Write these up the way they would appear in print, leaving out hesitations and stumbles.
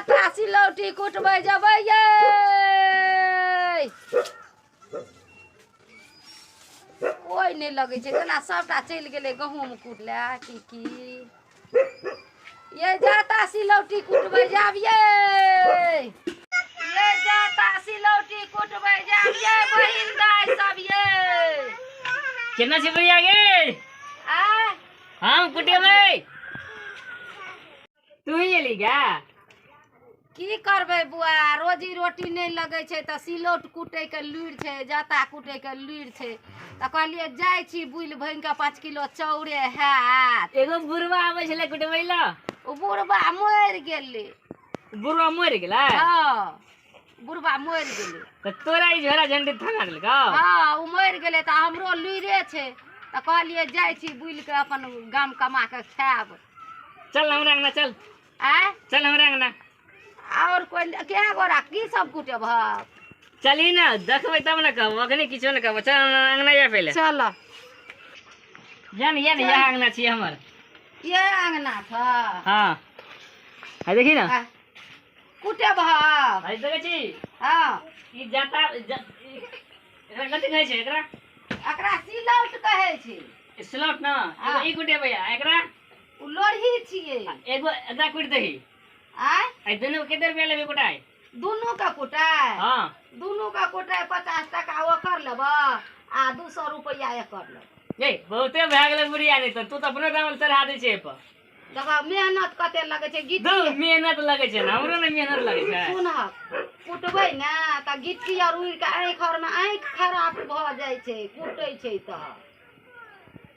जाता सिलौटी कुटबै जेबै यै। कोइ नहि लगै छै, जेना सबटा चलि गेलै गहूँम कुटला की की। ये जाता सिलौटी कुटबै जाब यै, ये जाता सिलौटी कुटबै जाब यै बहिन दाय सब यै। केना छै बुढ़िया गे? आ हम कुटेबै। तू ही एली गा? की करबै बुआ, रोजी रोटी नहि लगै छै तऽ सिलौट कुटैके लुरि छै, जाता कुटैके लुरि छै, तऽ कहलियै जाइ छी बुलि भाँगि कऽ 5 किलो चाउरे हैत। एगो बुढ़वा आबै छलै कुटबै लए। ओ बुढ़बा मरि गेलै। बुढ़वा मरि गेलै? हँ, बुढ़बा मरि गेलै। तऽ तोरा ई झोरा झंडी थमा देलकौ? हँ, ओ मरि गेलै तऽ हमरो लुरिे छै, तऽ कहलियै जाइ छी बुलि कऽ अपन गाम कमा कऽ खायब। चल हमरा अंगना चल। आँय? चल हमरा अंगना। और कोइ कै गोरा की सब कुटेबहक? चली ना, देखबै तब ने कहबो, अखनी किछो ने कहबो। चल अंगना जा पहिले। चल। जा ने, या ने, इएह अंगना छियै हमर। ये अंगना छ? हँ। है देखी ना। कुटेबहक? है देखै छी? हँ। ई जाता एकरा कथी कहै छै एकरा? एकरा सिलौट कहै छै। सिलौट ना? हँ। ई कुटेबै आ एकरा? ओ लोढ़ी छियै। एगो एकरा कुटि दही। आँय? आ दुनू कते रुपया लेबै कुटाइ? दुनू के कुटाइ? हँ। दुनू के कुटाइ 50 टका ओकर लेबह आ 200 रुपैआ एकर लेबह। ये बहुते भए गेलै बुढ़िया, नहि तऽ तू तऽ अपनो दाम चढ़ा दै छै एहिपर। देखो मेहनत कते लगै छै, गिट्टी दू मेहनत लगै छै ने, हमरो ने मेहनत लगै छै। सुनहक, कुटबै ने तऽ गिट्टी आर उड़ि कऽ आँखि आरमे आँखि खराब भऽ जाइ छै, कुटै छै तऽ।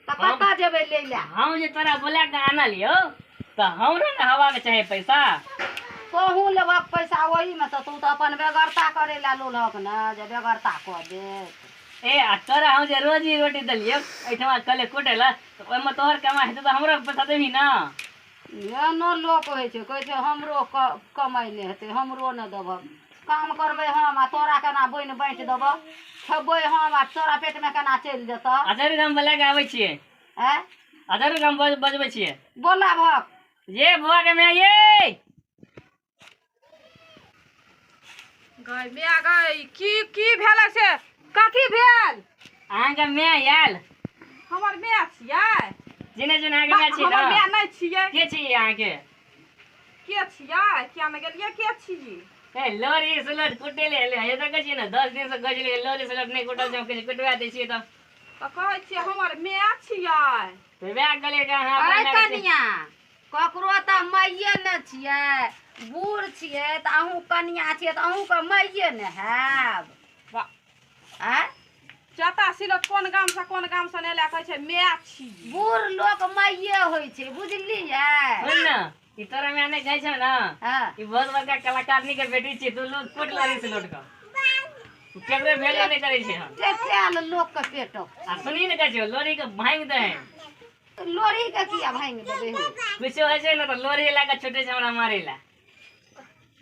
तऽ कतऽ जेबै लै लए? हम जे तोरा बोला कऽ आनलियौ तऽ हमरो ने हवा के चाही पैसा। तोहूँ लेबहक पैसा ओहीमे सँ, तू तऽ अपन बेगरता करै लए लोलहक ने जे बेगरता कऽ देत। ए आ तोरा हम जे रोजी रोटी देलियौ एहिठमा कहलियै कुटै लए, तऽ ओहिमे तोहर कमाइ हेतौ तऽ हमरो पैसा देबही ने? एहनो लोक होइ छै, कहै छै हमरो कमाइ नहि हेतै, हमरो नहि देबहक। काम करबै हम आ तोरा केना बोनि बाँटि देबह? खेबै हम आ तोरा पेटमे केना चलि जेतऽ? अच्छा रुक, हम बोला कऽ आबै छियै। आँय? अच्छा रुक, हम बजबै छियै। बोलाबहक। ये बुआ के माय ये। गै माय गै, की की भेलै से? कथी भेल? अहाँके माय आयल। हमर माय छियै? चिन्है छियै ने अहाँके माय छियै? हमर माय नहि छियै। के छियै अहाँके? के छियै? किया ने गेलियै? के छियै? ए लोरी सिलौट कुटै ले एलै। हे देखै छियै ने 10 दिन से गजलै लोरी सिलौट नहि कुटल छै, हम कहै कुटवा दै छियै तऽ। तऽ कहै छियै हमर माय छियै। तऽ वएह कहलियै कि अहाँ अरे अपना मायके कनिया, ककरो तऽ माइए ने छियै, बूढ़ छियै तऽ अहूँ कनिया छियै तऽ अहूँके माइए ने हैब। आँय? जाता सिलौट कोन गाम से कोन गाम से नहि लए कहै छै माय छी। बूढ़ लोक माइए होइ छै, बुझलियै? सुन ने, ई तोरा माय नहि कहै छौ ने? हँ। ई बहुत बड़का कलाकारनी के बेटी छियै, तू लोग कुट लड़ी सिलौट के। केकरो भेलो नहि करै छै हम। टेटेल लोक के पेट। आ सुनी ने कहै छियौ, लोरी के भाँगि दे। लोरी के किया भाँगि देबै हौ? किछो होइ छै ने तऽ लोरी लए कऽ छुटै छै हमरा मारै लए।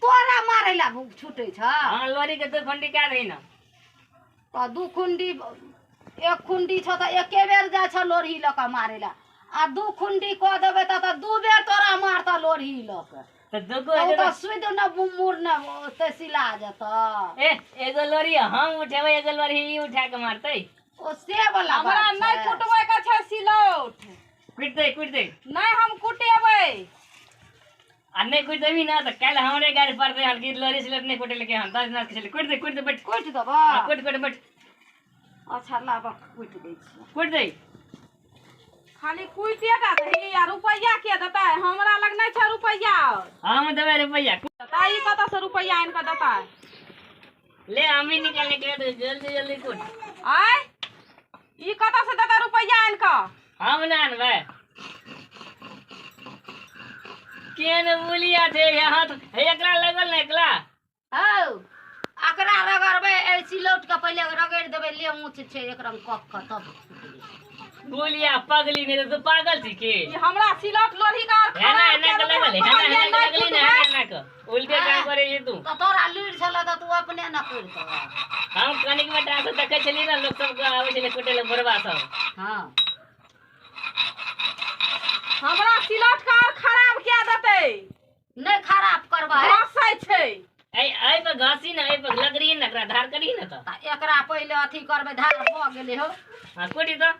तोरा मारै लए छुटै छ? हँ, लोरी के 2 खुंडी कए दही ने। तऽ 2 खुंडी, 1 खुंडी छौ तऽ एके बेर जाइ छौ लोरही लऽ कऽ मारै लए, आ 2 खुंडी कऽ देबै तऽ 2 बेर तोरा मारतऽ लोरही लऽ कऽ। तऽ दूगो तऽ ओ तऽ सुइद ने मुर ने ओतऽ सिला जेतऽ। ए एगो लोरी हम उठेबै, एगो लोरी ई उठा कऽ मारतै। ओ से वाला हमरा नहि कुटबै के छै सिलौट। कुटि दे, कुटि दे। नहि हम कुटेबै। आ नहि कुटि देबही ने तऽ काल्हि हमरे गाड़ी पड़तै हन कि लोरी सिलौट नहि कुटेलकै हन। 10 दिना छलै। कुटि दे, कुटि दे, बैठ। कुटि देबऽ? कुटि कुटि बैठ। अच्छा लाबऽ, कुटि दै छियै। कुटि दे। खाली कुटिए टा दही आ रुपैआ के देतै? हमरा लग नहि छै रुपैआ। हम देबै रुपैआ। देतै ई कतऽसँ रुपैआ आनि कऽ देतै? ले हम ही निकाल निकाल, जल्दी जल्दी कुट। आँय, ई कतऽसँ देतै रुपैआ आनि कऽ? हम ने आनबै। केहन बुलिया छै हाथ हे, एकरा लगल ने एकरा। हौ, एकरा रगड़बै एहि सिलौट के पहिले रगड़ि देबै, ले ऊँच छै एक रंग कऽ कऽ तब बुलिया पगली नहि तऽ तू पागल छी की? ई हमरा सिलौट लोढ़ी के और हेना खराब हेना कए के देबै, लगल, हम हेना कहलियै हेना के नहि लगली ने, कुटबै। हेना हेना के उल्टे काम करै छी तू। तऽ तोरा लुरि छलऽ तऽ तू अपने ने करितऽ। हम कनिक बेटा से देखै छलियै ने, लोक सब आबै छलै कुटै लए बुढ़बा सब। हँ। हमरा सिलौट के और खराब कए देतै। नहि खराब करबै। हँसै ने तऽ। तऽ एकरा पहिले अथी करबै, धार भऽ गेलै हौ। हाँ कुटी तऽ।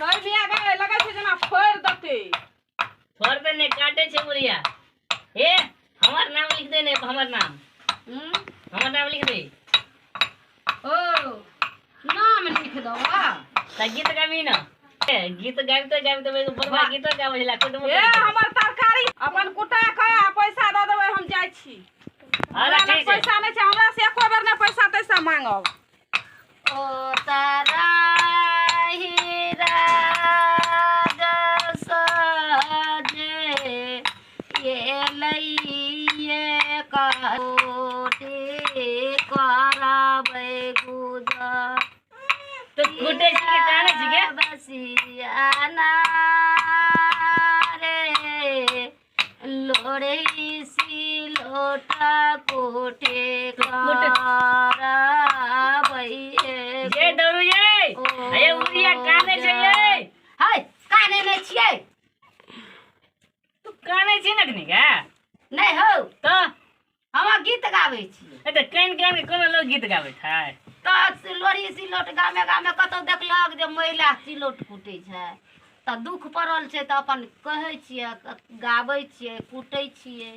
गै मिया गै, लगै छै जेना फोड़ि देतै। फोड़ दे ने, काटे छै बुढ़िया। हे हमर नाम लिख दे ने, हमर नाम। हम्म? हमर नाम लिख दे। ओ नाम लिख दबा। तऽ गीत गाबी न। ए, गीत गाबिते गाबिते एगो बुढ़वा गीतो गाबै छला कुटबो। ए हमर तरकारी अपन कुटा के आ पैसा दऽ देबै, हम जाइ छी। अच्छा हमरा लग ठीक छै। पैसा नहि छै, हमरा से एको बेर नहि पैसा तैसा मांगब। ओ तारा हीरा सजे ये लइये कोटी करबै गुजर। तऽ कुटे छी के कानै छी के? बसियाना रे लोढ़ी सिलोटा कोटे करबै। ये दौड़ू ये, हे बुढ़िया कानै छै ये। है काने नहि छियै। तू कानै छी ने कनी गे? नहि हौ। तऽ हम गीत गाबै छियै। ए तऽ कानि कानि के कोनो लोक गीत गाबै छै? तऽ लोढ़ी सिलौट गामे गामे कतहु देखलक जे महिला सिलौट कुटै छै तऽ दुख पड़ल छै तऽ अपन कहै छियै, गाबै छियै, कुटै छियै।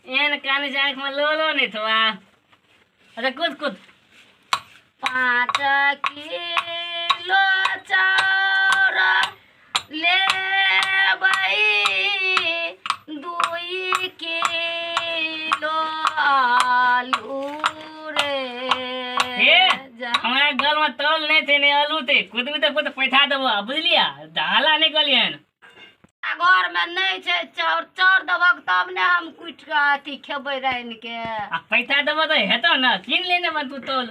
एहन कानै छै आँखिमे लोलो नहि थोआ। अच्छा कुद कुद। 5 किलो चाउर लेबै, 2 किलो आलू रे। हे जा। हमरा गलमे तौल नहि छै ने आलू छै, कुदबी तऽ कुद पैठा देबो, बुझलियै? हाला नहि कहलियैन। घरमे नहि छै चाउर, चाउर देबक तब ने हम कुटि कऽ अथी खेबै रानि के। आ पैसा देबो तऽ हेतौ ने, कीन ले ने तू तौल।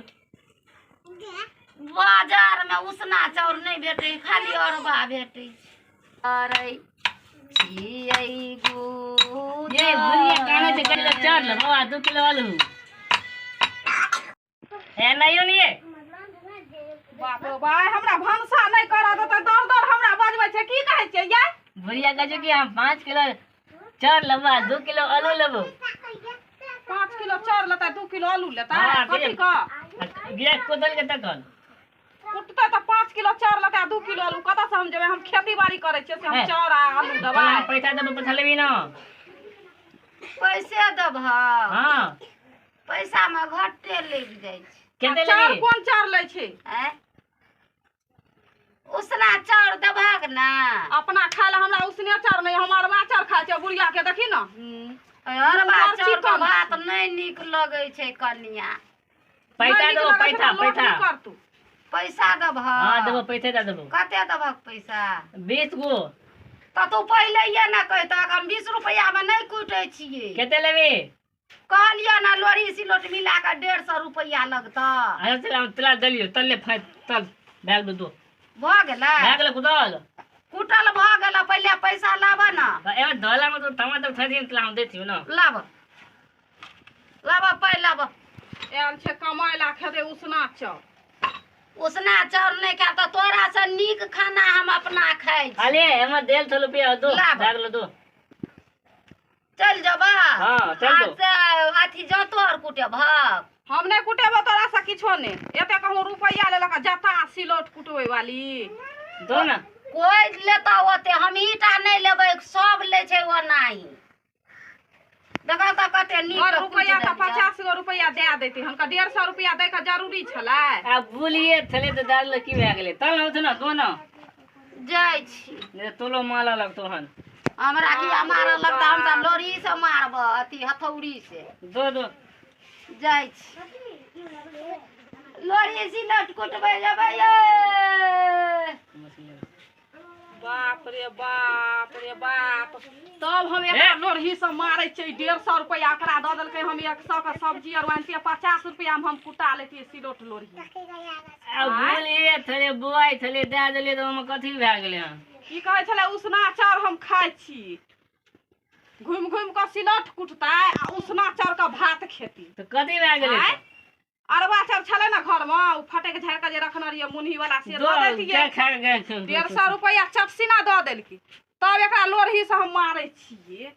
बाजारमे उसना चाउर नहि भेटै, खाली अरबा भेटै छै। अरे छियै ये बुढ़िया कानै छै, किलो चाउर लेबो आ 2 किलो आलू। ए नहियो नहीं ये। बाप रे बाप, हमरा भनसा नहि करऽ देतै, दौड़ दौड़ हमरा बजबै छै। की कहै छियै यै? बुढ़िया कहै छै कि हम 5 किलो चाउर लेबो आ 2 किलो आलू लेबो। 5 किलो चाउर लेतै, 2 किलो आलू लेतै? हाँ, कथी के? गिरा कोदल के तकल कुटतै तऽ 5 किलो चाउर लेतै आ 2 किलो आलू। कतऽ से हम जेबै? हम खेती बाड़ी करै छियै से हम हे। चाउर आ आलू देबै? पैसा देबो, पैसा लेबी न? पैसे देबहक? हाँ। पैसामे घट्टे लागि जाइ छै। कते चाउर लेबी? कोन चाउर लै छै? आँय, उसना चाउर देबहक ने। अपना खाय लए हमरा उसने चाउर नहि, हम अरबा चाउर खाइ छियै। बुढ़िया के देखी ने। अरबा मुँह चाउरके चिकन। भात नहि नीक लगै छै कनिया। पैसा नहि नीक देबो, लगै छै पैसा तऽ लोट पैसा नहि करतौ। पैसा देबहक? हाँ देबो, पैसे दे देबो। कते देबहक पैसा? 20 गो। तऽ तू पहिलैये ने कहितक, हम 20 रुपैआमे नहि कुटै छियै। कते लेबी? कहलियै ने लोढ़ी सिलौट मिला कऽ 150 रुपैआ लगतऽ। अच्छा चल, हम तोरा देलियौ, तल ले फाइ तल भए गेलौ, दो भऽ गेलै? भए गेलै कुदल। कुटल भऽ गेलै, पहिले पैसा लाबऽ ने। एमे धोला में तो टमाटर थोड़ी दिन तोरा हम दै छियौ ने। लाबऽ लाबऽ पाइ लाबऽ। आयल छै कमाय ला, खेतै उसना चाउर। उसना चाउर नहि खायब तऽ तोरासँ नीक खाना हम अपना खाइ छी। अरे एमे देल छौ रुपया दो। लाबऽ। भए गेलौ दो। चलि जेबऽ? हाँ, चल जो। अथी जतो आर कुटेबहक? हम नहि कुटेबो तोरा से किछो नहि। एते कहूँ रुपैआ लेलक जता सिलौट कुटबै वाली। दो ने। कोइ लेतऽ ओते, हमही टा नहि लेबै, सब लै छै ओनाही। देखऽ तऽ कते नीक और कुटि रुपैआ तऽ देलियै। 50 गो रुपैआ दए दैती हुनका, 150 रुपैआ दै के जरूरी छलै? आ बोलिए छलै तऽ दाल की भए गेलै? तल ने उठ ने, दो ने। जाइ छी। नहि तऽ तोलो माला लगतौ हन। हमरा किया मारऽ लगतै? हम तऽ लोढ़ी से मारबऽ, अथी हथौड़ी से। दो दो। जाइ छी, लोढ़ी सिलौट कुटबै जेबै यै। बाप रे बाप रे बाप, तब हम एकरा लोढ़ी से मारै छियै। 150 रुपैआ एकरा दऽ देलकै, हम 100 के सब्जी आर आनितियै, 50 रुपैआ मे हम कुटा लेतियै सिलौट लोढ़ी। आ बोलिए छलै बुआइ छलै, दए देलियै तऽ ओहिमे कथी भए गेलै हन? की कहै छलै? उसना चाउर हम खाइ छी। घुमि घुमि कऽ सिलौट कुटतै आ उसना चाउर के भात खेती। तऽ कथी भए गेलै? आँय? अरबा चाउर छलै ने घरमे, ओ फटकि झाड़ि कऽ जे रखने रहियै मुन्ही वाला से दो दऽ दैतियै। खा के 150 रुपैआ चपसीना दऽ देलकै, तब एकरा लोढ़ी से हम मारै छियै।